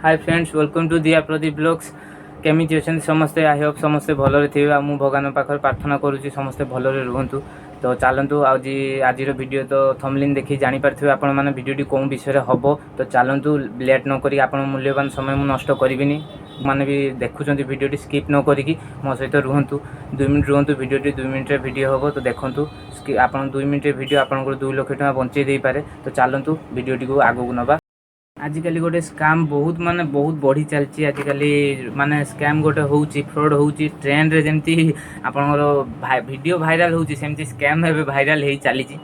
Hi friends, welcome to Diya Pradeep Vlogs. କେମିତି ଅଛନ୍ତି ସମସ୍ତେ? I Hope ସମସ୍ତେ ଭଲରେ ଥିବେ ଆଉ ମୁଁ ଭଗବାନଙ୍କ ପାଖରେ ପ୍ରାର୍ଥନା କରୁଛି, ସମସ୍ତେ ଭଲରେ ରୁହନ୍ତୁ। ତ ଚାଲନ୍ତୁ, ଆଜିର ଭିଡ଼ିଓ ତ ଥମ୍ବନେଲ୍ ଦେଖି ଜାଣିପାରିଥିବେ ଆପଣମାନେ ଭିଡ଼ିଓଟି କେଉଁ ବିଷୟରେ ହେବ। ତ ଚାଲନ୍ତୁ, ଲେଟ୍ ନ କରି, ଆପଣ ମୂଲ୍ୟବାନ ସମୟ ମୁଁ ନଷ୍ଟ କରିବିନି, ମାନେ ବି ଦେଖୁଛନ୍ତି, ଭିଡ଼ିଓଟି ସ୍କିପ୍ ନ କରିକି ମୋ ସହିତ ରୁହନ୍ତୁ। 2 ମିନିଟ୍ ରୁହନ୍ତୁ। ଭିଡ଼ିଓଟି 2 ମିନିଟ୍ରେ ଭିଡ଼ିଓ ହେବ, ତ ଦେଖନ୍ତୁ। ଆପଣ 2 ମିନିଟ୍ରେ ଭିଡ଼ିଓ ଆପଣଙ୍କର 2 ଲକ୍ଷ ଟଙ୍କା ବଞ୍ଚେଇ ଦେଇପାରେ। ତ ଚାଲନ୍ତୁ, ଭିଡ଼ିଓଟିକୁ ଆଗକୁ ନେବା। ଆଜିକାଲି ଗୋଟେ ସ୍କାମ୍ ବହୁତ, ମାନେ ବହୁତ ବଢ଼ି ଚାଲିଛି। ଆଜିକାଲି ମାନେ ସ୍କାମ୍ ଗୋଟେ ହେଉଛି, ଫ୍ରଡ଼୍ ହେଉଛି। ଟ୍ରେଣ୍ଡରେ ଯେମିତି ଆପଣଙ୍କର ଭିଡ଼ିଓ ଭାଇରାଲ୍ ହେଉଛି, ସେମିତି ସ୍କାମ୍ ଏବେ ଭାଇରାଲ୍ ହେଇ ଚାଲିଛି।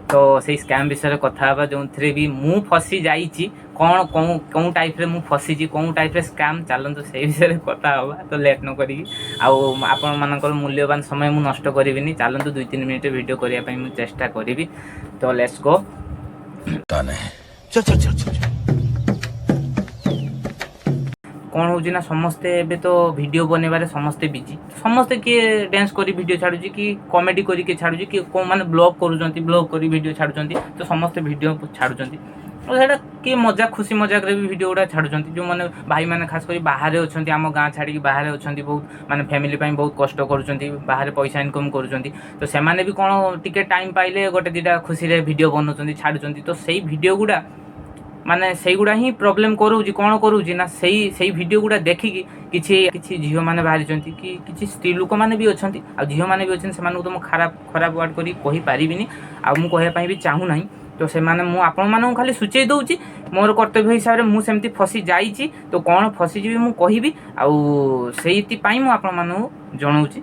ତ ସେଇ ସ୍କାମ୍ ବିଷୟରେ କଥା ହେବା, ଯେଉଁଥିରେ ବି ମୁଁ ଫସି ଯାଇଛି। କ'ଣ କେଉଁ କେଉଁ ଟାଇପ୍ରେ ମୁଁ ଫସିଛି, କେଉଁ ଟାଇପ୍ରେ ସ୍କାମ୍, ଚାଲନ୍ତୁ ସେଇ ବିଷୟରେ କଥା ହେବା। ତ ଲେଟ୍ ନ କରିକି ଆଉ ଆପଣମାନଙ୍କର ମୂଲ୍ୟବାନ ସମୟ ମୁଁ ନଷ୍ଟ କରିବିନି। ଚାଲନ୍ତୁ, 2-3 ମିନିଟ୍ ଭିଡ଼ିଓ କରିବା ପାଇଁ ମୁଁ ଚେଷ୍ଟା କରିବି। ତ let's go. चल चल चल चल। କ'ଣ ହେଉଛି ନା, ସମସ୍ତେ ଏବେ ତ ଭିଡ଼ିଓ ବନେଇବାରେ ସମସ୍ତେ ବିଜି। ସମସ୍ତେ, କିଏ ଡ୍ୟାନ୍ସ କରି ଭିଡ଼ିଓ ଛାଡ଼ୁଛି, କି କମେଡ଼ି କରିକି ଛାଡ଼ୁଛି, କି କେଉଁ ମାନେ ବ୍ଲଗ୍ କରୁଛନ୍ତି, ବ୍ଲଗ୍ କରି ଭିଡ଼ିଓ ଛାଡ଼ୁଛନ୍ତି। ତ ସମସ୍ତେ ଭିଡ଼ିଓ ଛାଡ଼ୁଛନ୍ତି। ତ ସେଇଟା କିଏ ମଜା ଖୁସି ମଜାକରେ ବି ଭିଡ଼ିଓ ଗୁଡ଼ା ଛାଡ଼ୁଛନ୍ତି। ଯେଉଁମାନେ ଭାଇମାନେ ଖାସ କରି ବାହାରେ ଅଛନ୍ତି, ଆମ ଗାଁ ଛାଡ଼ିକି ବାହାରେ ଅଛନ୍ତି, ବହୁତ ମାନେ ଫ୍ୟାମିଲି ପାଇଁ ବହୁତ କଷ୍ଟ କରୁଛନ୍ତି, ବାହାରେ ପଇସା ଇନକମ୍ କରୁଛନ୍ତି, ତ ସେମାନେ ବି କ'ଣ ଟିକେ ଟାଇମ୍ ପାଇଲେ ଗୋଟେ ଦୁଇଟା ଖୁସିରେ ଭିଡ଼ିଓ ବନାଉଛନ୍ତି, ଛାଡ଼ୁଛନ୍ତି। ତ ସେଇ ଭିଡ଼ିଓ ଗୁଡ଼ା ମାନେ ସେଇଗୁଡ଼ା ହିଁ ପ୍ରୋବ୍ଲେମ୍ କରୁଛି। କ'ଣ କରୁଛି ନା, ସେଇ ଭିଡ଼ିଓ ଗୁଡ଼ା ଦେଖିକି କିଛି କିଛି ଝିଅମାନେ ବାହାରିଛନ୍ତି କି କିଛି ସ୍ତ୍ରୀ ଲୋକମାନେ ବି ଅଛନ୍ତି ଆଉ ଝିଅମାନେ ବି ଅଛନ୍ତି। ସେମାନଙ୍କୁ ତ ମୁଁ ଖରାପ ଖରାପ ୱାର୍ଡ଼ କରି କହିପାରିବିନି ଆଉ ମୁଁ କହିବା ପାଇଁ ବି ଚାହୁଁନାହିଁ। ତ ସେମାନେ, ମୁଁ ଆପଣମାନଙ୍କୁ ଖାଲି ସୂଚେଇ ଦେଉଛି, ମୋର କର୍ତ୍ତବ୍ୟ ହିସାବରେ ମୁଁ ସେମିତି ଫସି ଯାଇଛି। ତ କ'ଣ ଫସିଯିବି ମୁଁ କହିବି ଆଉ ସେଇଥିପାଇଁ ମୁଁ ଆପଣମାନଙ୍କୁ ଜଣାଉଛି।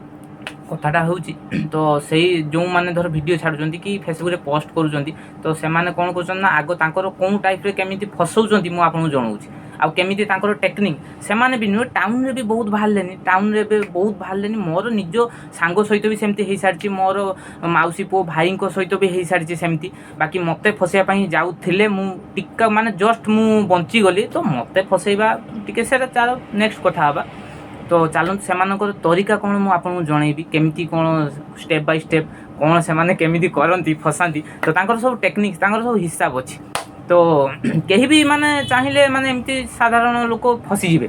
କଥାଟା ହେଉଛି, ତ ସେଇ ଯେଉଁମାନେ ଧର ଭିଡ଼ିଓ ଛାଡ଼ୁଛନ୍ତି କି ଫେସବୁକ୍ରେ ପୋଷ୍ଟ କରୁଛନ୍ତି, ତ ସେମାନେ କ'ଣ କରୁଛନ୍ତି ନା, ଆଗ ତାଙ୍କର କେଉଁ ଟାଇପ୍ରେ କେମିତି ଫସଉଛନ୍ତି ମୁଁ ଆପଣଙ୍କୁ ଜଣାଉଛି ଆଉ କେମିତି ତାଙ୍କର ଟେକ୍ନିକ୍। ସେମାନେ ବି ନୁହେଁ, ଟାଉନରେ ବି ବହୁତ ବାହାରିଲେନି। ଟାଉନରେ ଏବେ ବହୁତ ବାହାରିଲେନି। ମୋର ନିଜ ସାଙ୍ଗ ସହିତ ବି ସେମିତି ହେଇସାରିଛି। ମୋର ମାଉସୀ ପୁଅ ଭାଇଙ୍କ ସହିତ ବି ହେଇସାରିଛି ସେମିତି। ବାକି ମୋତେ ଫସେଇବା ପାଇଁ ଯାଉଥିଲେ, ମୁଁ ଟିକେ ମାନେ ଜଷ୍ଟ ମୁଁ ବଞ୍ଚିଗଲି। ତ ମୋତେ ଫସେଇବା ଟିକେ ସେଇଟା ତାର ନେକ୍ସଟ କଥା ହେବା। ତ ଚାଲନ୍ତୁ, ସେମାନଙ୍କର ତରିକା କ'ଣ ମୁଁ ଆପଣଙ୍କୁ ଜଣେଇବି, କେମିତି କ'ଣ ଷ୍ଟେପ୍ ବାଇ ଷ୍ଟେପ୍ କ'ଣ ସେମାନେ କେମିତି କରନ୍ତି, ଫସାନ୍ତି। ତ ତାଙ୍କର ସବୁ ଟେକ୍ନିକ୍, ତାଙ୍କର ସବୁ ହିସାବ ଅଛି। ତ କେହି ବି ମାନେ ଚାହିଁଲେ ମାନେ ଏମିତି ସାଧାରଣ ଲୋକ ଫସିଯିବେ।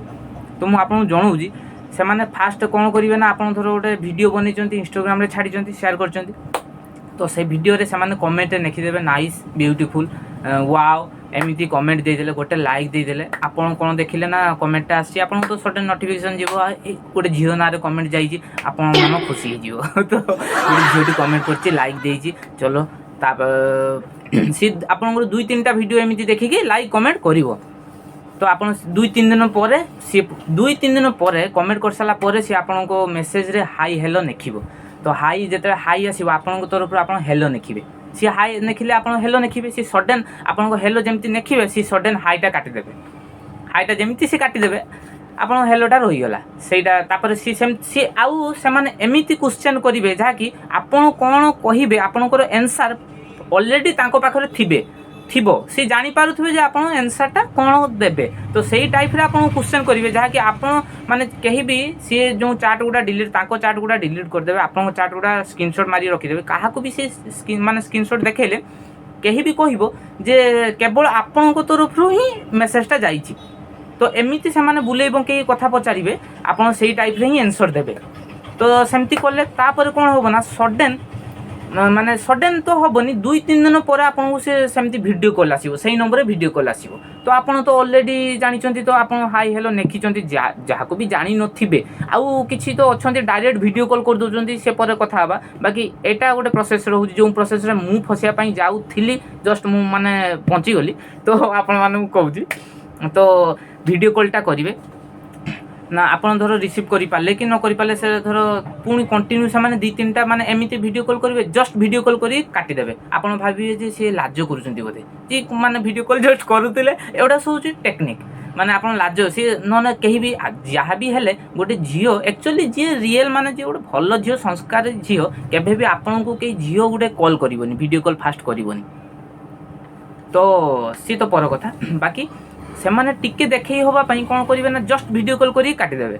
ତ ମୁଁ ଆପଣଙ୍କୁ ଜଣାଉଛି, ସେମାନେ ଫାଷ୍ଟ କ'ଣ କରିବେ ନା, ଆପଣ ଧର ଗୋଟେ ଭିଡ଼ିଓ ବନେଇଛନ୍ତି, ଇନଷ୍ଟାଗ୍ରାମରେ ଛାଡ଼ିଛନ୍ତି, ସେୟାର କରିଛନ୍ତି, ତ ସେ ଭିଡ଼ିଓରେ ସେମାନେ କମେଣ୍ଟରେ ଲେଖିଦେବେ "ନାଇସ୍", "ବ୍ୟୁଟିଫୁଲ୍", "ୱାଓ", ଏମିତି କମେଣ୍ଟ ଦେଇଦେଲେ, ଗୋଟେ ଲାଇକ୍ ଦେଇଦେଲେ। ଆପଣ କ'ଣ ଦେଖିଲେ ନା, କମେଣ୍ଟଟା ଆସିଛି, ଆପଣଙ୍କୁ ତ ସଡନ୍ ନୋଟିଫିକେସନ୍ ଯିବ, ଏଇ ଗୋଟେ ଝିଅ ନାଁରେ କମେଣ୍ଟ ଯାଇଛି। ଆପଣଙ୍କ ମନ ଖୁସି ହେଇଯିବ। ତ ଗୋଟେ ଝିଅଟି କମେଣ୍ଟ କରିଛି, ଲାଇକ୍ ଦେଇଛି, ଚଲୋ। ତାପରେ ସିଏ ଆପଣଙ୍କର ଦୁଇ ତିନିଟା ଭିଡ଼ିଓ ଏମିତି ଦେଖିକି ଲାଇକ୍ କମେଣ୍ଟ କରିବ। ତ ଆପଣ 2-3 ଦିନ ପରେ, ସିଏ 2-3 ଦିନ ପରେ କମେଣ୍ଟ କରିସାରିଲା ପରେ ସିଏ ଆପଣଙ୍କ ମେସେଜରେ ହାଇ ହେଲୋ ଲେଖିବ। ତ ହାଇ, ଯେତେବେଳେ ହାଇ ଆସିବ ଆପଣଙ୍କ ତରଫରୁ, ଆପଣ ହେଲୋ ଲେଖିବେ। ସିଏ ହାଇ ଲେଖିଲେ ଆପଣ ହେଲୋ ଲେଖିବେ। ସିଏ ସଡନ୍ ଆପଣଙ୍କ ହେଲୋ ଯେମିତି ଲେଖିବେ, ସିଏ ସଡନ୍ ହାଇଟା କାଟିଦେବେ। ହାଇଟା ଯେମିତି ସେ କାଟିଦେବେ, ଆପଣଙ୍କ ହେଲୋଟା ରହିଗଲା ସେଇଟା। ତାପରେ ସିଏ ସେମିତି ସିଏ ଆଉ ସେମାନେ ଏମିତି କ୍ୱେଶ୍ଚନ୍ କରିବେ, ଯାହାକି ଆପଣ କ'ଣ କହିବେ, ଆପଣଙ୍କର ଏନ୍ସାର୍ ଅଲରେଡ଼ି ତାଙ୍କ ପାଖରେ ଥିବ। ସେ ଜାଣିପାରୁଥିବେ ଯେ ଆପଣ ଏନ୍ସାର୍ଟା କ'ଣ ଦେବେ। ତ ସେଇ ଟାଇପ୍ରେ ଆପଣଙ୍କୁ କ୍ୱେଶ୍ଚନ୍ କରିବେ, ଯାହାକି ଆପଣ ମାନେ କେହି ବି ସିଏ ଯେଉଁ ଚାଟ୍ ଗୁଡ଼ା ଡିଲିଟ୍, ତାଙ୍କ ଚାଟ୍ ଗୁଡ଼ା ଡିଲିଟ୍ କରିଦେବେ, ଆପଣଙ୍କ ଚାଟ୍ ଗୁଡ଼ା ସ୍କ୍ରିନସଟ୍ ମାରି ରଖିଦେବେ। କାହାକୁ ବି ସେ ମାନେ ସ୍କ୍ରିନସଟ୍ ଦେଖେଇଲେ କେହି ବି କହିବ ଯେ କେବଳ ଆପଣଙ୍କ ତରଫରୁ ହିଁ ମେସେଜଟା ଯାଇଛି। ତ ଏମିତି ସେମାନେ ବୁଲେଇ ବଙ୍କେଇ କଥା ପଚାରିବେ, ଆପଣ ସେଇ ଟାଇପ୍ରେ ହିଁ ଆନ୍ସର୍ ଦେବେ। ତ ସେମିତି କଲେ ତାପରେ କ'ଣ ହେବ ନା, ସଡନ୍ ମାନେ ସଡନ୍ ତ ହେବନି, 2-3 ଦିନ ପରେ ଆପଣଙ୍କୁ ସେ ସେମିତି ଭିଡ଼ିଓ କଲ୍ ଆସିବ। ସେଇ ନମ୍ବରରେ ଭିଡ଼ିଓ କଲ୍ ଆସିବ। ତ ଆପଣ ତ ଅଲରେଡ଼ି ଜାଣିଛନ୍ତି, ତ ଆପଣ ହାଇ ହେଲୋ ଲେଖିଛନ୍ତି। ଯାହାକୁ ବି ଜାଣିନଥିବେ, ଆଉ କିଛି ତ ଅଛନ୍ତି ଡାଇରେକ୍ଟ ଭିଡ଼ିଓ କଲ୍ କରିଦେଉଛନ୍ତି, ସେ ପରେ କଥା ହେବା। ବାକି ଏଇଟା ଗୋଟେ ପ୍ରୋସେସ୍ ରହୁଛି, ଯେଉଁ ପ୍ରୋସେସ୍ରେ ମୁଁ ଫସିବା ପାଇଁ ଯାଉଥିଲି, ଜଷ୍ଟ ମୁଁ ମାନେ ବଞ୍ଚିଗଲି। ତ ଆପଣମାନଙ୍କୁ କହୁଛି। ତ ଭିଡ଼ିଓ କଲ୍ଟା କରିବେ ନା, ଆପଣ ଧର ରିସିଭ୍ କରିପାରିଲେ କି ନ କରିପାରିଲେ, ସେ ଧର ପୁଣି କଣ୍ଟିନ୍ୟୁ ସେମାନେ ଦୁଇ ତିନିଟା ମାନେ ଏମିତି ଭିଡ଼ିଓ କଲ୍ କରିବେ, ଜଷ୍ଟ ଭିଡ଼ିଓ କଲ୍ କରି କାଟିଦେବେ। ଆପଣ ଭାବିବେ ଯେ ସିଏ ଲାଜ କରୁଛନ୍ତି ବୋଧେ, ଯେ ମାନେ ଭିଡ଼ିଓ କଲ୍ ଜଷ୍ଟ କରୁଥିଲେ। ଏଗୁଡ଼ା ସବୁ ହେଉଛି ଟେକ୍ନିକ୍। ମାନେ ଆପଣ ଲାଜ ସିଏ ନହେଲେ କେହି ବି ଯାହା ବି ହେଲେ ଗୋଟେ ଝିଅ ଆକ୍ଚୁଆଲି ଯିଏ ରିଏଲ୍, ମାନେ ଯିଏ ଗୋଟେ ଭଲ ଝିଅ, ସଂସ୍କାରୀ ଝିଅ, କେବେ ବି ଆପଣଙ୍କୁ କେହି ଝିଅ ଗୋଟେ କଲ୍ କରିବନି, ଭିଡ଼ିଓ କଲ୍ ଫାଷ୍ଟ କରିବନି। ତ ସିଏ ତ ପର କଥା। ବାକି ସେମାନେ ଟିକେ ଦେଖେଇ ହେବା ପାଇଁ କ'ଣ କରିବେ ନା, ଜଷ୍ଟ ଭିଡ଼ିଓ କଲ୍ କରିକି କାଟିଦେବେ।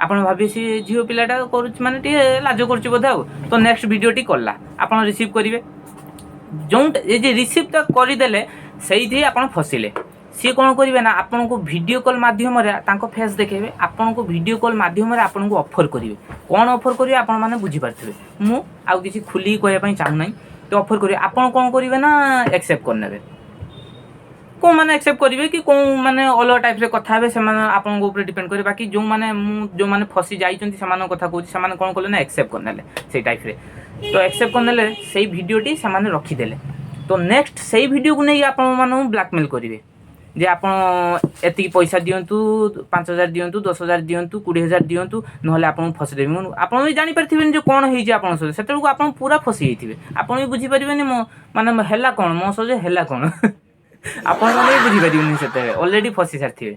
ଆପଣ ଭାବିବେ ସିଏ ଝିଅ ପିଲାଟା କରୁଛି, ମାନେ ଟିକେ ଲାଜ କରୁଛି ବୋଧେ। ଆଉ ତ ନେକ୍ସଟ ଭିଡ଼ିଓଟି କଲା, ଆପଣ ରିସିଭ୍ କରିବେ। ଯେଉଁଟା ଏ ଯେ ରିସିଭ୍ଟା କରିଦେଲେ, ସେଇଠି ଆପଣ ଫସିଲେ। ସିଏ କ'ଣ କରିବେ ନା, ଆପଣଙ୍କୁ ଭିଡ଼ିଓ କଲ୍ ମାଧ୍ୟମରେ ତାଙ୍କ ଫେସ୍ ଦେଖେଇବେ। ଆପଣଙ୍କୁ ଭିଡ଼ିଓ କଲ୍ ମାଧ୍ୟମରେ ଆପଣଙ୍କୁ ଅଫର୍ କରିବେ। କ'ଣ ଅଫର୍ କରିବେ, ଆପଣମାନେ ବୁଝିପାରୁଥିବେ। ମୁଁ ଆଉ କିଛି ଖୋଲିକି କହିବା ପାଇଁ ଚାହୁଁନାହିଁ। ତ ଅଫର୍ କରିବେ, ଆପଣ କ'ଣ କରିବେ ନା, ଆକ୍ସେପ୍ଟ କରିନେବେ। କେଉଁମାନେ ଆକ୍ସେପ୍ଟ କରିବେ କି କେଉଁମାନେ ଅଲଗା ଟାଇପ୍ରେ କଥା ହେବେ, ସେମାନେ ଆପଣଙ୍କ ଉପରେ ଡିପେଣ୍ଡ କରିବେ। ବାକି ଯେଉଁମାନେ ମୁଁ ଯେଉଁମାନେ ଫସି ଯାଇଛନ୍ତି, ସେମାନଙ୍କ କଥା କହୁଛି। ସେମାନେ କ'ଣ କଲେ ନା, ଆକ୍ସେପ୍ଟ କରିନେଲେ ସେଇ ଟାଇପ୍ରେ। ତ ଆକ୍ସେପ୍ଟ କରିନେଲେ, ସେଇ ଭିଡ଼ିଓଟି ସେମାନେ ରଖିଦେଲେ। ତ ନେକ୍ସଟ ସେଇ ଭିଡ଼ିଓକୁ ନେଇ ଆପଣମାନଙ୍କୁ ବ୍ଲାକମେଲ୍ କରିବେ ଯେ ଆପଣ ଏତିକି ପଇସା ଦିଅନ୍ତୁ, 5,000 ଦିଅନ୍ତୁ, 10,000 ଦିଅନ୍ତୁ, 20,000 ଦିଅନ୍ତୁ, ନହେଲେ ଆପଣଙ୍କୁ ଫସେଇଦେବି ମୁଁ। ଆପଣ ବି ଜାଣିପାରିଥିବେନି ଯେ କ'ଣ ହେଇଛି ଆପଣଙ୍କ ସହିତ। ସେତେବେଳକୁ ଆପଣ ପୁରା ଫସି ଯାଇଥିବେ। ଆପଣ ବି ବୁଝିପାରିବେନି ମୋ ମାନେ ହେଲା କ'ଣ, ମୋ ସହ ଯେ ହେଲା କ'ଣ, ଆପଣମାନେ ବି ବୁଝିପାରିବେନି। ସେତେବେଳେ ଅଲରେଡ଼ି ଫସି ସାରିଥିବେ।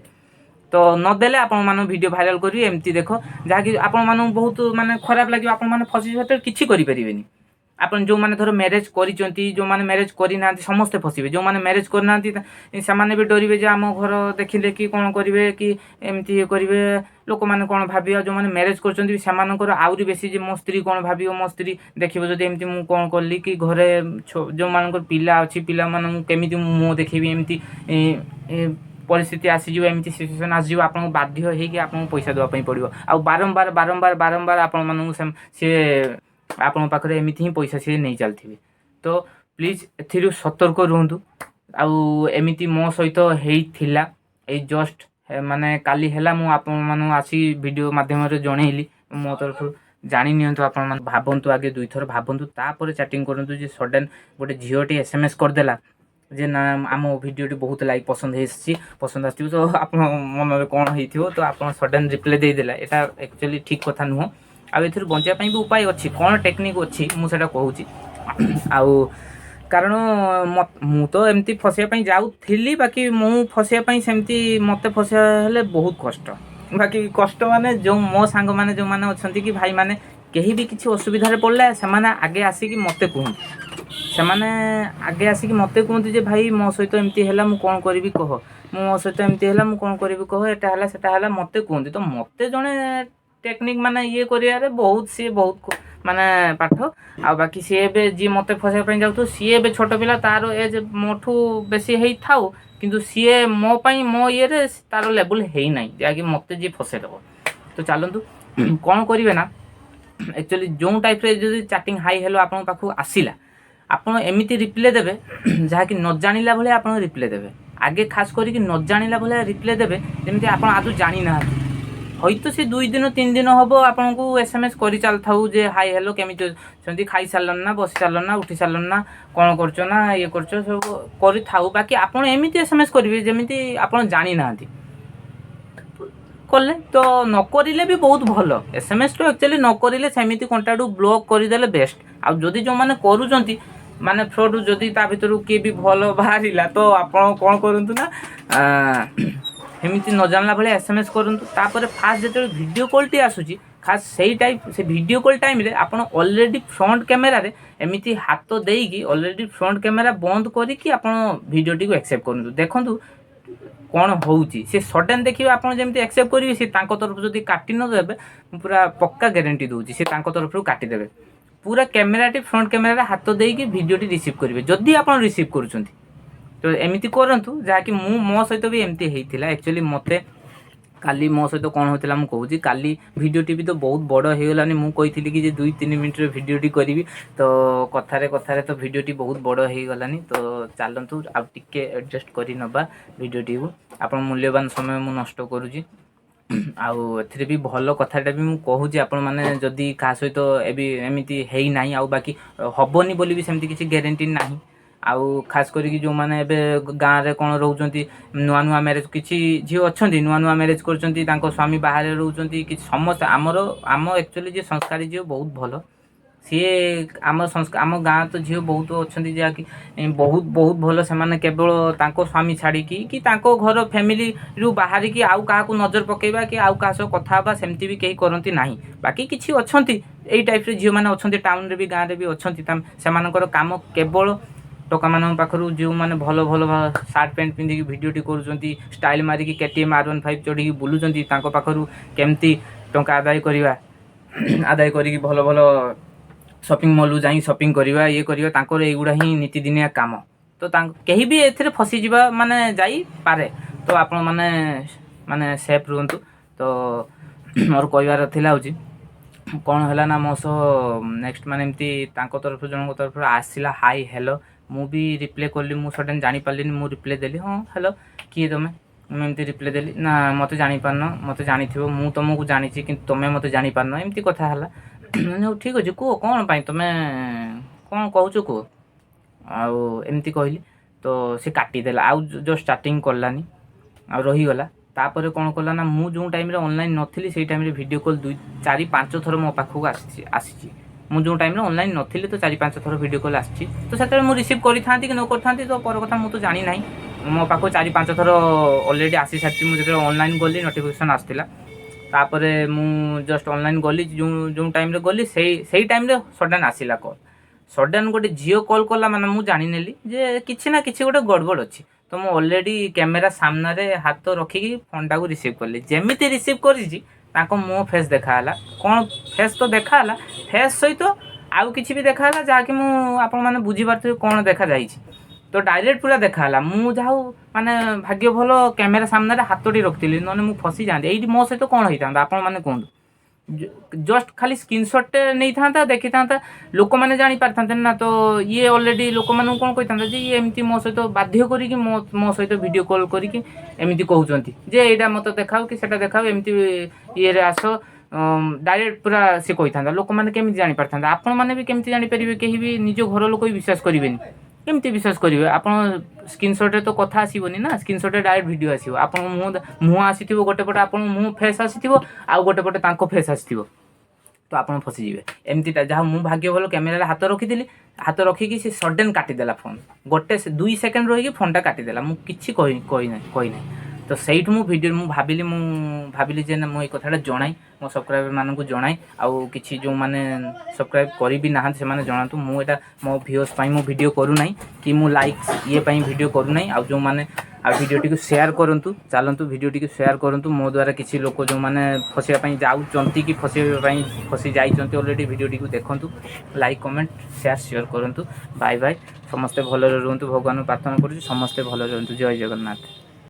ତ ନଦେଲେ ଆପଣମାନଙ୍କୁ ଭିଡ଼ିଓ ଭାଇରାଲ୍ କରିବେ, ଏମିତି ଦେଖ, ଯାହାକି ଆପଣମାନଙ୍କୁ ବହୁତ ମାନେ ଖରାପ ଲାଗିବ। ଆପଣମାନେ ଫସି ସେତେବେଳେ କିଛି କରିପାରିବେନି। ଆପଣ ଯେଉଁମାନେ ଧର ମ୍ୟାରେଜ୍ କରିଛନ୍ତି, ଯେଉଁମାନେ ମ୍ୟାରେଜ୍ କରିନାହାନ୍ତି, ସମସ୍ତେ ଫସିବେ। ଯେଉଁମାନେ ମ୍ୟାରେଜ୍ କରିନାହାନ୍ତି, ସେମାନେ ବି ଡରିବେ ଯେ ଆମ ଘର ଦେଖିଲେ କି କ'ଣ କରିବେ କି ଏମିତି ଇଏ କରିବେ, ଲୋକମାନେ କ'ଣ ଭାବିବେ। ଆଉ ଯେଉଁମାନେ ମ୍ୟାରେଜ୍ କରିଛନ୍ତି ବି, ସେମାନଙ୍କର ଆହୁରି ବେଶୀ ଯେ ମୋ ସ୍ତ୍ରୀ କ'ଣ ଭାବିବ, ମୋ ସ୍ତ୍ରୀ ଦେଖିବ ଯଦି ଏମିତି ମୁଁ କ'ଣ କଲି କି ଘରେ ଯେଉଁମାନଙ୍କର ପିଲା ଅଛି, ପିଲାମାନଙ୍କୁ କେମିତି ମୁଁ ମୁହଁ ଦେଖେଇବି। ଏମିତି ପରିସ୍ଥିତି ଆସିଯିବ, ଏମିତି ସିଚୁଏସନ୍ ଆସିଯିବ, ଆପଣଙ୍କୁ ବାଧ୍ୟ ହେଇକି ଆପଣଙ୍କୁ ପଇସା ଦେବା ପାଇଁ ପଡ଼ିବ। ଆଉ ବାରମ୍ବାର ବାରମ୍ବାର ବାରମ୍ବାର ଆପଣମାନଙ୍କୁ ସିଏ ଆପଣଙ୍କ ପାଖରେ ଏମିତି ହିଁ ପଇସା ସିଏ ନେଇ ଚାଲିଥିବେ। ତ ପ୍ଲିଜ୍ ଏଥିରୁ ସତର୍କ ରୁହନ୍ତୁ। ଆଉ ଏମିତି ମୋ ସହିତ ହେଇଥିଲା, ଏଇ ଜଷ୍ଟ ମାନେ କାଲି ହେଲା। ମୁଁ ଆପଣମାନଙ୍କୁ ଆସି ଭିଡ଼ିଓ ମାଧ୍ୟମରେ ଜଣେଇଲି। ମୋ ତରଫରୁ ଜାଣି ନିଅନ୍ତୁ ଆପଣମାନେ। ଭାବନ୍ତୁ, ଆଗେ ଦୁଇଥର ଭାବନ୍ତୁ, ତାପରେ ଚାଟିଂ କରନ୍ତୁ। ଯେ ସଡନ୍ ଗୋଟେ ଝିଅଟି SMS କରିଦେଲା ଯେ ନା, ଆମ ଭିଡ଼ିଓଟି ବହୁତ ଲାଇକ୍ ପସନ୍ଦ ହେଇଛି, ପସନ୍ଦ ଆସିଥିବ, ତ ଆପଣ ମନରେ କ'ଣ ହେଇଥିବ, ତ ଆପଣ ସଡନ୍ ରିପ୍ଲାଏ ଦେଇଦେଲା, ଏଇଟା ଆକ୍ଚୁଆଲି ଠିକ୍ କଥା ନୁହଁ। ଆଉ ଏଥିରୁ ବଞ୍ଚିବା ପାଇଁ ବି ଉପାୟ ଅଛି। କ'ଣ ଟେକ୍ନିକ୍ ଅଛି, ମୁଁ ସେଇଟା କହୁଛି। ଆଉ କାରଣ ମୁଁ ତ ଏମିତି ଫସିବା ପାଇଁ ଯାଉଥିଲି। ବାକି ମୁଁ ଫସିବା ପାଇଁ ସେମିତି ମୋତେ ଫସିବା ହେଲେ ବହୁତ କଷ୍ଟ। ବାକି କଷ୍ଟ ମାନେ ଯେଉଁ ମୋ ସାଙ୍ଗମାନେ ଯେଉଁମାନେ ଅଛନ୍ତି କି ଭାଇମାନେ, କେହି ବି କିଛି ଅସୁବିଧାରେ ପଡ଼ିଲେ ସେମାନେ ଆଗେ ଆସିକି ମୋତେ କୁହନ୍ତି। ସେମାନେ ଆଗେ ଆସିକି ମୋତେ କୁହନ୍ତି ଯେ ଭାଇ, ମୋ ସହିତ ଏମିତି ହେଲା, ମୁଁ କ'ଣ କରିବି କହ। ମୋ ସହିତ ଏମିତି ହେଲା, ମୁଁ କ'ଣ କରିବି କହ। ଏଇଟା ହେଲା, ସେଟା ହେଲା, ମୋତେ କୁହନ୍ତି। ତ ମୋତେ ଜଣେ ଟେକ୍ନିକ୍ ମାନେ ଇଏ କରିବାରେ ବହୁତ ସିଏ ବହୁତ ମାନେ ପାଠ। ଆଉ ବାକି ସିଏ ଏବେ ଯିଏ ମୋତେ ଫସାଇବା ପାଇଁ ଯାଉଥିବ, ସିଏ ଏବେ ଛୋଟ ପିଲା, ତାର ଏଜ୍ ମୋଠୁ ବେଶୀ ହେଇଥାଉ, କିନ୍ତୁ ସିଏ ମୋ ପାଇଁ ମୋ ଇଏରେ ତାର ଲେବୁଲ୍ ହେଇନାହିଁ, ଯାହାକି ମୋତେ ଯିଏ ଫସେଇଦେବ। ତ ଚାଲନ୍ତୁ, କ'ଣ କରିବେ ନା, ଆକ୍ଚୁଆଲି ଯେଉଁ ଟାଇପ୍ରେ ଯଦି ଚାଟିଂ ହାଇ ହେଲୋ ଆପଣଙ୍କ ପାଖକୁ ଆସିଲା, ଆପଣ ଏମିତି ରିପ୍ଲାଏ ଦେବେ ଯାହାକି ନ ଜାଣିଲା ଭଳିଆ ଆପଣ ରିପ୍ଲାଏ ଦେବେ। ଆଗେ ଖାସ୍ କରିକି ନ ଜାଣିଲା ଭଳିଆ ରିପ୍ଲାଏ ଦେବେ, ଯେମିତି ଆପଣ ଆଦୌ ଜାଣିନାହାନ୍ତି। ହয়তো ସେ 2 ଦିନ 3 ଦିନ ହେବ ଆପଣଙ୍କୁ SMS କରି ଚାଲିଥାଉ ଯେ ହାଇ ହେଲୋ, କେମିତି ଅଛନ୍ତି, ଖାଇସାରିଲଣି ନା, ବସି ସାରିଲଣି ନା, ଉଠି ସାରିଲଣି ନା, କ'ଣ କରୁଛ ନା, ଇଏ କରୁଛ, ସବୁ କରିଥାଉ। ବାକି ଆପଣ ଏମିତି SMS କରିବେ ଯେମିତି ଆପଣ ଜାଣିନାହାନ୍ତି। କଲେ ତ ନ କରିଲେ ବି ବହୁତ ଭଲ। SMS ତ ଆକ୍ଚୁଆଲି ନ କରିଲେ, ସେମିତି କଣ୍ଟାକ୍ଟ ବ୍ଲକ୍ କରିଦେଲେ ବେଷ୍ଟ। ଆଉ ଯଦି ଯେଉଁମାନେ କରୁଛନ୍ତି ମାନେ ଫ୍ରଡ଼୍, ଯଦି ତା ଭିତରୁ କିଏ ବି ଭଲ ବାହାରିଲା, ତ ଆପଣ କ'ଣ କରନ୍ତୁ ନା, ଏମିତି ନ ଜାଣିଲା ଭଳିଆ SMS କରନ୍ତୁ। ତାପରେ ଫାଷ୍ଟ ଯେତେବେଳେ ଭିଡ଼ିଓ କଲ୍ଟି ଆସୁଛି, ଖାସ୍ ସେଇ ଟାଇପ୍ ସେ ଭିଡ଼ିଓ କଲ୍ ଟାଇମ୍ରେ ଆପଣ ଅଲରେଡ଼ି ଫ୍ରଣ୍ଟ କ୍ୟାମେରାରେ ଏମିତି ହାତ ଦେଇକି ଅଲରେଡ଼ି ଫ୍ରଣ୍ଟ କ୍ୟାମେରା ବନ୍ଦ କରିକି ଆପଣ ଭିଡ଼ିଓଟିକୁ ଆକ୍ସେପ୍ଟ କରନ୍ତୁ। ଦେଖନ୍ତୁ କ'ଣ ହେଉଛି। ସେ ସଡନ୍ ଦେଖିବେ, ଆପଣ ଯେମିତି ଆକ୍ସେପ୍ଟ କରିବେ, ସେ ତାଙ୍କ ତରଫରୁ ଯଦି କାଟି ନ ଦେବେ, ମୁଁ ପୁରା ପକ୍କା ଗ୍ୟାରେଣ୍ଟି ଦେଉଛି, ସେ ତାଙ୍କ ତରଫରୁ କାଟିଦେବେ। ପୁରା କ୍ୟାମେରାଟି ଫ୍ରଣ୍ଟ କ୍ୟାମେରାରେ ହାତ ଦେଇକି ଭିଡ଼ିଓଟି ରିସିଭ୍ କରିବେ, ଯଦି ଆପଣ ରିସିଭ୍ କରୁଛନ୍ତି। ତ ଏମିତି କରନ୍ତୁ, ଯାହାକି ମୁଁ ମୋ ସହିତ ବି ଏମିତି ହେଇଥିଲା। ଆକ୍ଚୁଆଲି ମୋତେ କାଲି ମୋ ସହିତ କ'ଣ ହେଉଥିଲା ମୁଁ କହୁଛି। କାଲି ଭିଡ଼ିଓଟି ବି ତ ବହୁତ ବଡ଼ ହେଇଗଲାନି। ମୁଁ କହିଥିଲି କି ଯେ 2-3 ମିନିଟ୍ର ଭିଡ଼ିଓଟି କରିବି, ତ କଥାରେ କଥାରେ ତ ଭିଡ଼ିଓଟି ବହୁତ ବଡ଼ ହେଇଗଲାନି। ତ ଚାଲନ୍ତୁ, ଆଉ ଟିକେ ଆଡ଼ଜଷ୍ଟ କରି ନେବା ଭିଡ଼ିଓଟିକୁ। ଆପଣ ମୂଲ୍ୟବାନ ସମୟ ମୁଁ ନଷ୍ଟ କରୁଛି। ଆଉ ଏଥିରେ ବି ଭଲ କଥାଟା ବି ମୁଁ କହୁଛି। ଆପଣମାନେ ଯଦି କାହା ସହିତ ଏବେ ଏମିତି ହେଇନାହିଁ, ଆଉ ବାକି ହେବନି ବୋଲି ବି ସେମିତି କିଛି ଗ୍ୟାରେଣ୍ଟି ନାହିଁ। ଆଉ ଖାସ୍ କରିକି ଯେଉଁମାନେ ଏବେ ଗାଁରେ କ'ଣ ରହୁଛନ୍ତି, ନୂଆ ନୂଆ ମ୍ୟାରେଜ୍, କିଛି ଝିଅ ଅଛନ୍ତି ନୂଆ ନୂଆ ମ୍ୟାରେଜ୍ କରୁଛନ୍ତି, ତାଙ୍କ ସ୍ୱାମୀ ବାହାରେ ରହୁଛନ୍ତି କିଛି, ସମସ୍ତେ ଆମର ଆମ ଆକ୍ଚୁଆଲି ଯିଏ ସଂସ୍କାରୀ ଝିଅ ବହୁତ ଭଲ। ସିଏ ଆମ ଆମ ଗାଁ ତ ଝିଅ ବହୁତ ଅଛନ୍ତି ଯାହାକି ବହୁତ ବହୁତ ଭଲ। ସେମାନେ କେବଳ ତାଙ୍କ ସ୍ୱାମୀ ଛାଡ଼ିକି କି ତାଙ୍କ ଘର ଫ୍ୟାମିଲିରୁ ବାହାରିକି ଆଉ କାହାକୁ ନଜର ପକାଇବା କି ଆଉ କାହା ସହ କଥା ହେବା, ସେମିତି ବି କେହି କରନ୍ତି ନାହିଁ। ବାକି କିଛି ଅଛନ୍ତି, ଏଇ ଟାଇପ୍ର ଝିଅମାନେ ଅଛନ୍ତି, ଟାଉନରେ ବି ଗାଁରେ ବି ଅଛନ୍ତି। ସେମାନଙ୍କର କାମ କେବଳ ଟୋକାମାନଙ୍କ ପାଖରୁ, ଯେଉଁମାନେ ଭଲ ଭଲ ସାର୍ଟ ପ୍ୟାଣ୍ଟ ପିନ୍ଧିକି ଭିଡ଼ିଓଟି କରୁଛନ୍ତି, ଷ୍ଟାଇଲ୍ ମାରିକି KTM R15 ଚଢ଼ିକି ବୁଲୁଛନ୍ତି, ତାଙ୍କ ପାଖରୁ କେମିତି ଟଙ୍କା ଆଦାୟ କରିବା, ଆଦାୟ କରିକି ଭଲ ଭଲ ସପିଂ ମଲ୍ରୁ ଯାଇ ସପିଂ କରିବା, ଇଏ କରିବା, ତାଙ୍କର ଏଇଗୁଡ଼ା ହିଁ ନୀତିଦିନିଆ କାମ। ତ ତାଙ୍କ କେହି ବି ଏଥିରେ ଫସିଯିବା ମାନେ ଯାଇପାରେ। ତ ଆପଣମାନେ ମାନେ ସେଫ୍ ରୁହନ୍ତୁ। ତ ମୋର କହିବାର ଥିଲା ହେଉଛି, କ'ଣ ହେଲା ନା, ମୋ ସହ ନେକ୍ସଟ ମାନେ ଏମିତି ତାଙ୍କ ତରଫରୁ, ଜଣଙ୍କ ତରଫରୁ ଆସିଲା ହାଇ ହ୍ୟାଲୋ। ମୁଁ ବି ରିପ୍ଲାଏ କଲି। ମୁଁ ସଡନ୍ ଜାଣିପାରିଲିନି। ମୁଁ ରିପ୍ଲାଏ ଦେଲି, "ହଁ, ହ୍ୟାଲୋ, କିଏ ତୁମେ?" ମୁଁ ଏମିତି ରିପ୍ଲାଏ ଦେଲି। "ନା, ମୋତେ ଜାଣିପାରୁନ? ମୋତେ ଜାଣିଥିବ, ମୁଁ ତୁମକୁ ଜାଣିଛି, କିନ୍ତୁ ତୁମେ ମୋତେ ଜାଣିପାରୁନ।" ଏମିତି କଥା ହେଲା। ହଉ, ଠିକ୍ ଅଛି, କୁହ, କ'ଣ ପାଇଁ ତୁମେ କ'ଣ କହୁଛ କୁହ। ଆଉ ଏମିତି କହିଲି ତ ସେ କାଟିଦେଲା। ଆଉ ଜଷ୍ଟ ଷ୍ଟାର୍ଟିଂ କଲାନି ଆଉ ରହିଗଲା। ତାପରେ କ'ଣ କଲା ନା, ମୁଁ ଯେଉଁ ଟାଇମ୍ରେ ଅନଲାଇନ୍ ନଥିଲି, ସେଇ ଟାଇମ୍ରେ ଭିଡ଼ିଓ କଲ୍ ଦୁଇ, ଚାରି, ପାଞ୍ଚ ଥର ମୋ ପାଖକୁ ଆସିଛି ଆସିଛି ମୁଁ ଯେଉଁ ଟାଇମ୍ରେ ଅନଲାଇନ୍ ନଥିଲି, ତ ଚାରି ପାଞ୍ଚ ଥର ଭିଡ଼ିଓ କଲ୍ ଆସିଛି। ତ ସେତେବେଳେ ମୁଁ ରିସିଭ୍ କରିଥାନ୍ତି କି ନ କରିଥାନ୍ତି, ତ ପର କଥା, ମୁଁ ତ ଜାଣିନାହିଁ। ମୋ ପାଖକୁ ଚାରି ପାଞ୍ଚ ଥର ଅଲରେଡ଼ି ଆସିସାରିଛି। ମୁଁ ଯେତେବେଳେ ଅନଲାଇନ୍ ଗଲି, ନୋଟିଫିକେସନ୍ ଆସିଥିଲା। ତାପରେ ମୁଁ ଜଷ୍ଟ ଅନଲାଇନ୍ ଗଲି, ଯେଉଁ ଯେଉଁ ଟାଇମ୍ରେ ଗଲି, ସେଇ ସେଇ ଟାଇମ୍ରେ ସଡନ୍ ଆସିଲା କଲ୍। ସଡନ୍ ଗୋଟେ ଝିଅ କଲ୍ କଲା ମାନେ ମୁଁ ଜାଣିନେଲି ଯେ କିଛି ନା କିଛି ଗୋଟେ ଗଡ଼ବଡ଼ ଅଛି। ତ ମୁଁ ଅଲରେଡ଼ି କ୍ୟାମେରା ସାମ୍ନାରେ ହାତ ରଖିକି ଫୋନ୍ଟାକୁ ରିସିଭ୍ କଲି। ଯେମିତି ରିସିଭ୍ କରିଛି, ତାଙ୍କ ମୁହଁ ଫେସ୍ ଦେଖାହେଲା। କ'ଣ ଫେସ୍ ତ ଦେଖାହେଲା, ଫେସ୍ ସହିତ ଆଉ କିଛି ବି ଦେଖାହେଲା, ଯାହାକି ମୁଁ ଆପଣମାନେ ବୁଝିପାରୁଥିବେ କ'ଣ ଦେଖାଯାଇଛି। ତ ଡାଇରେକ୍ଟ ପୁରା ଦେଖାହେଲା। ମୁଁ ଯାହା ହଉ ମାନେ ଭାଗ୍ୟ ଭଲ, କ୍ୟାମେରା ସାମ୍ନାରେ ହାତଟି ରଖିଥିଲି, ନହେଲେ ମୁଁ ଫସିଯାଆନ୍ତି। ଏଇଠି ମୋ ସହିତ କ'ଣ ହେଇଥାନ୍ତା, ଆପଣମାନେ କୁହନ୍ତୁ। ଜଷ୍ଟ ଖାଲି ସ୍କ୍ରିନସଟ୍ଟେ ନେଇଥାନ୍ତା, ଦେଖିଥାନ୍ତା, ଲୋକମାନେ ଜାଣିପାରିଥାନ୍ତେ ନା। ତ ଇଏ ଅଲରେଡ଼ି ଲୋକମାନଙ୍କୁ କ'ଣ କହିଥାନ୍ତା ଯେ ଇଏ ଏମିତି ମୋ ସହିତ ବାଧ୍ୟ କରିକି ମୋ ମୋ ସହିତ ଭିଡ଼ିଓ କଲ୍ କରିକି ଏମିତି କହୁଛନ୍ତି ଯେ ଏଇଟା ମୋତେ ଦେଖାଅ କି ସେଇଟା ଦେଖାଅ, ଏମିତି ଇଏରେ ଆସ, ଡାଇରେକ୍ଟ ପୁରା ସେ କହିଥାନ୍ତା। ଲୋକମାନେ କେମିତି ଜାଣିପାରିଥାନ୍ତେ? ଆପଣମାନେ ବି କେମିତି ଜାଣିପାରିବେ? କେହି ବି, ନିଜ ଘର ଲୋକ ବି ବିଶ୍ୱାସ କରିବେନି। କେମିତି ବିଶ୍ୱାସ କରିବେ ଆପଣ? ସ୍କ୍ରିନସଟ୍ରେ ତ କଥା ଆସିବନି ନା, ସ୍କ୍ରିନସଟ୍ରେ ଡାଇରେକ୍ଟ ଭିଡ଼ିଓ ଆସିବ। ଆପଣଙ୍କ ମୁହଁ ମୁହଁ ଆସିଥିବ ଗୋଟେ ପଟେ, ଆପଣଙ୍କ ମୁହଁ ଫେସ୍ ଆସିଥିବ, ଆଉ ଗୋଟେ ପଟେ ତାଙ୍କ ଫେସ୍ ଆସିଥିବ। ତ ଆପଣ ଫସିଯିବେ ଏମିତିଟା। ଯାହା ମୁଁ ଭାଗ୍ୟ ଭଲ, କ୍ୟାମେରାରେ ହାତ ରଖିଥିଲି। ହାତ ରଖିକି ସେ ସଡନ୍ କାଟିଦେଲା ଫୋନ୍। ଗୋଟେ 2 ସେକେଣ୍ଡ ରହିକି ଫୋନ୍ଟା କାଟିଦେଲା। ମୁଁ କିଛି କହି କହିନାହିଁ କହିନାହିଁ। ତ ସେଇଠୁ ମୁଁ ଭିଡ଼ିଓ ମୁଁ ଭାବିଲି ଯେ ନା, ମୁଁ ଏଇ କଥାଟା ଜଣାଇ, ମୋ ସବସ୍କ୍ରାଇବର ମାନଙ୍କୁ ଜଣାଇ, ଆଉ କିଛି ଯେଉଁମାନେ ସବସ୍କ୍ରାଇବ୍ କରି ବି ନାହାନ୍ତି, ସେମାନେ ଜଣାନ୍ତୁ। ମୁଁ ଏଇଟା ମୋ ଭିଉର୍ସ ପାଇଁ ମୁଁ ଭିଡ଼ିଓ କରୁନାହିଁ କି ମୁଁ ଲାଇକ୍ ଇଏ ପାଇଁ ଭିଡ଼ିଓ କରୁନାହିଁ। ଆଉ ଯେଉଁମାନେ ଆଉ ଭିଡ଼ିଓଟିକୁ ସେୟାର କରନ୍ତୁ। ଚାଲନ୍ତୁ, ଭିଡ଼ିଓଟିକୁ ସେୟାର କରନ୍ତୁ। ମୋ ଦ୍ୱାରା କିଛି ଲୋକ ଯେଉଁମାନେ ଫସିବା ପାଇଁ ଯାଉଛନ୍ତି କି ଫସିବା ପାଇଁ ଫସି ଯାଇଛନ୍ତି ଅଲରେଡ଼ି, ଭିଡ଼ିଓଟିକୁ ଦେଖନ୍ତୁ, ଲାଇକ୍, କମେଣ୍ଟ, ସେୟାର ସିଓର କରନ୍ତୁ। ବାଇ ବାଇ। ସମସ୍ତେ ଭଲରେ ରୁହନ୍ତୁ, ଭଗବାନଙ୍କୁ ପ୍ରାର୍ଥନା କରୁଛି। ସମସ୍ତେ ଭଲରେ ରୁହନ୍ତୁ। ଜୟ ଜଗନ୍ନାଥ।